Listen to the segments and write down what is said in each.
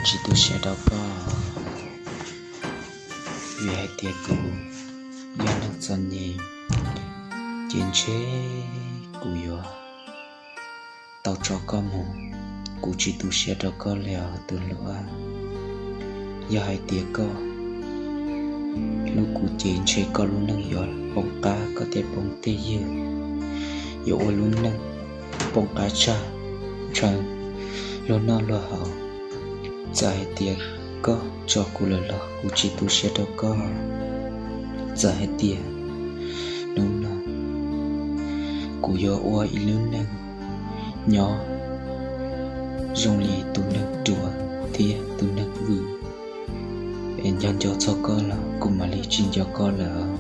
tsis tu siab rau koj, vim hais tias kuv yog neeg txom nyem, ces ntshe kuv yuav tau tso koj mus. Kuv tsis tu siab rau koj li os tus hluas. Yog hais tias koj hlub kuv ces ntshe koj lub neej yuav poob qab, koj tej phooj tej ywg yuav ua lub neej poob qab tshaj, ntshaw luag noj luag haus. Txawm hais tias koj tso kuv lawm los kuv tsis tu siab rau koj. Txawm hais tias hnub no kuv yuav ua ib lub neej nyob zoo li tus neeg ruam thiab tus neeg vwm, es nco nco txog koj los kuv mam li tsis nco koj lawm.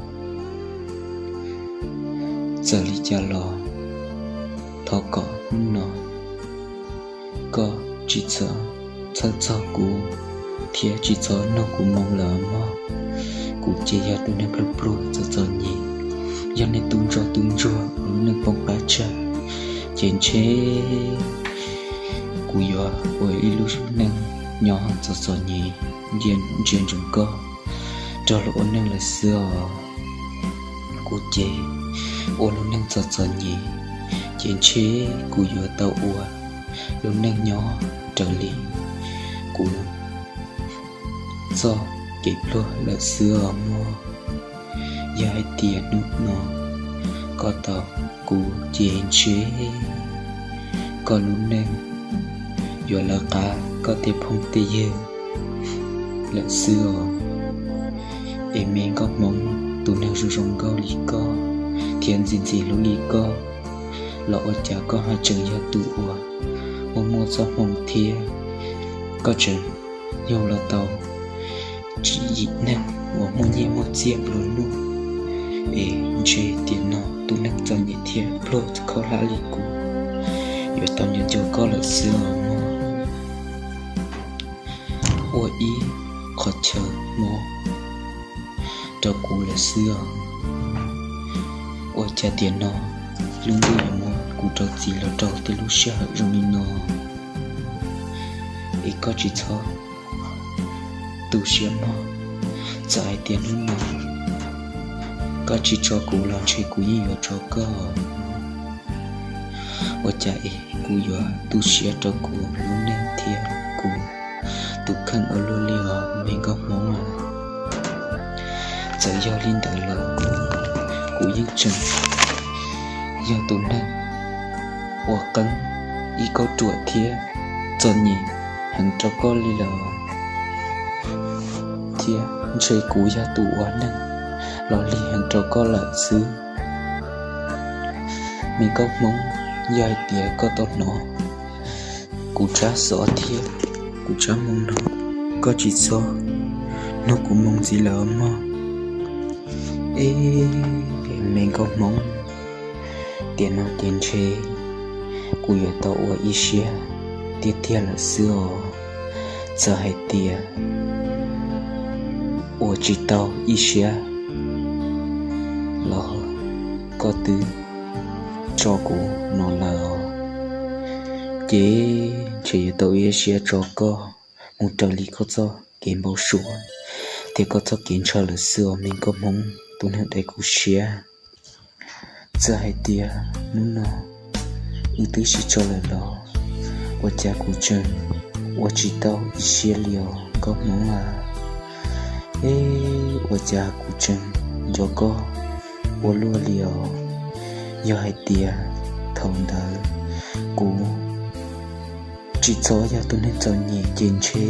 Txawm li cas los thov kom hnub no koj tsis txhob txhawj txog kuv thiab tsis txhob nug kuv moo lawm mog. Kuv ces yog tus neeg pluag pluag txom txom nyem, yog neeg tu ntsuag tu ntsuag ua lub neej poob qab tshaj, ces ntshe kuv yuav ua ib lub neej nyob txom txom nyem, ntsia ntsoov koj rov los ua neej lawm xwb os. Kuv ces ua lub neej txom txom nyem, ces ntshe kuv yuav tau ua lub neej nyob raws li kuv txoj kev pluag lawm xwb os mog. Yog hais tias hnub no koj tau kuv ces ntshe koj lub neej yuav lawv qab koj tej phooj tej ywg lawm xwb os. Es me nkauj hmoob, tus neeg zoo zoo nkauj li koj thiab ntxim ntxim hlub li koj los ua cas koj ho tseem yog tus uas muaj muaj txoj hmoo thiab koj tseem yug los tau tsis yim neeg uas muaj nyiaj muaj txiaj nplua nuj. Es ntshe tiam no tus neeg txom nyem thiab pluag khaub hlab li kuv yuav tau nco nco koj lawm xwb os mog. Ua ib qho chaw mob rau kuv lawm xwb os. Ua cas tiam no lub ntuj yuav muab kuv rau txim los rau tej lub sij hawm zoo li no? Es koj tsis txhob tu siab mog. Txawm hais tias hnub no koj tsis tso kuv los ntshe kuv yeej yuav tso koj. Ua cas es kuv yuav tu siab rau kuv lub neej thiab kuv tus kheej ua luaj li os me nkauj hmoob a? Txawm yog li ntawd los kuv yeej tseem yog tus neeg uas qeeb ib kauj ruam thiab txom nyem heev rau koj li lawm, thiab ntshe kuv yog tus ua neeg los lig heev rau koj lawm xwb. Me nkauj hmoob, yog hais tias koj tau hnov kuv tsab xov thiab kuv tsab moo no, koj tsis txhob nug kuv moo ntxiv lawm mog. Eb, me nkauj hmoob, tiam no ces ntshe kuv yuav tau ua ib siab tiag tiag lawm xwb os. Txawm hais tias ua tsis tau ib siab los koj twb tso kuv no lawm os, ces ntshe yuav tau ib siab tso koj mus raws li koj txoj kev npau suav thiab koj txoj kev ntshaw lawm xwb os me nkauj hmoob, tus neeg dai kuv siab. Txawm hais tias hnub no wb twb sib tso lawm los ua cas kuv tseem ua tsis tau ib siab li os nkauj hmoob a. Eb, ua cas kuv tseem nco koj ua luaj li os? Yog hais tias thaum ntawd kuv tsis txhob yog tus neeg txom nyem ces ntshe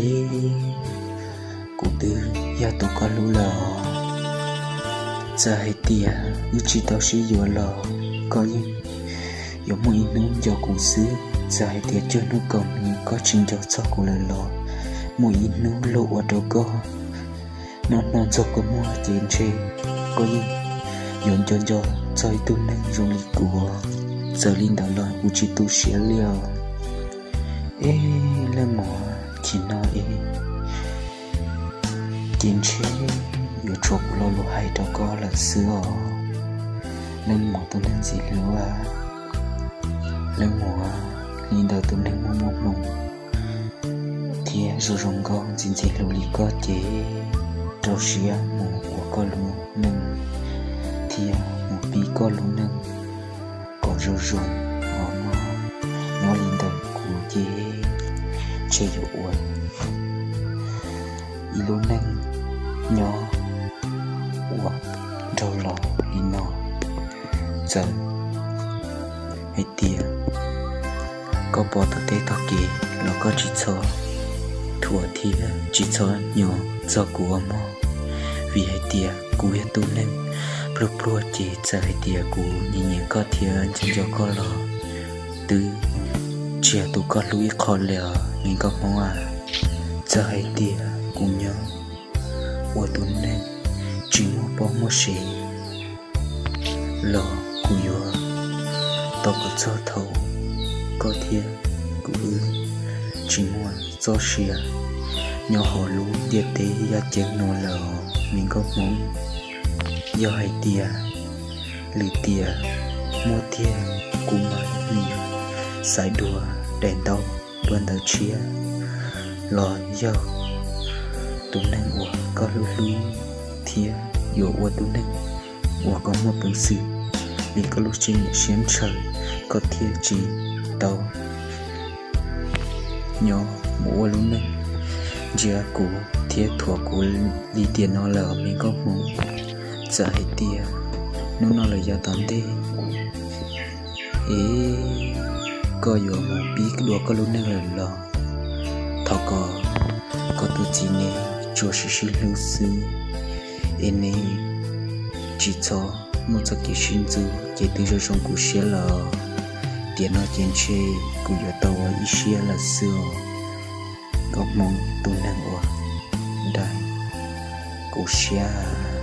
kuv twb yog tus koj hlub lawm os. Txawm hais tias wb tsis tau sib yuav los koj yeej yuav muaj ib hnub nco kuv xwb. Txawm hais tias cuaj hnub kaum hli koj tsis nco txog kuv lawm los muaj ib hnub luag ua rau koj noj hno ntxog kua muag ces ntshe koj yeej yuav nco nco txog ib tug neeg zoo li kuv. Txawm li ntawd los kuv tsis tu siab li os. Eb, leej muam, chim no es ces ntshe yuav tshuav kuv lo lus hais rau koj lawm xwb os. Leej muam tus neeg ntxim hlub a, leej muam, li ntawd tus neeg muaj muaj hmoo thiab zoo zoo nkauj ntxim ntxim hlub li koj ces rau siab mus ua koj lub neej thiab mus pib koj lub neej kom zoo zoo os mog. Nyob li ntawm kuv ces ntshe yuav ua ib lub neej nyob ua nraug laus li no. Txawm hais tias koj pom tom teb tom kev los koj tsis txhob thuam thiab tsis txhob nyob txog kuv os mog, vim hais tias kuv yog tus neeg pluag pluag ces txawm hais tias kuv nyiam nyiam koj thiab nco nco koj los twb tsis yog tus koj hlub ib qho li os me nkauj Hmoob a. Txawm hais tias kuv nyob ua tus neeg tsis muaj poj muaj sev los kuv yuav tos kom txog thaum koj thiab kuv wb tsis muaj txoj sia nyob hauv lub ntiaj teb yaj ceeb no lawm os me nkauj Hmoob. Yog hais tias lwm tiam muaj tiag kuv mam li xaiv dua daim ntaub dua ntawv tshiab los yog tus neeg uas koj hlub hlub thiab yuav ua tus neeg uas koj muaj peev xwm li koj lub siab ntshaw, koj thiaj tsis tau nyob mus ua lub neej ntsia kuv thiab thuam kuv li tiam no lawm os me nkauj Hmoob. Txawm hais tias hnub no los yav tom ntej es koj yuav mus pib dua koj lub neej lawm los thov kom koj tus txiv neej tsuas sib sib hlub xwb es nej tsis txhob muaj txoj kev sib ntxub ces twb zoo zoo kuv siab lawm. Tiam no ces ntshe kuv yuav tau ua ib siab lawm xwb os. Nkauj Hmoob tus neeg uas dai kuv siab.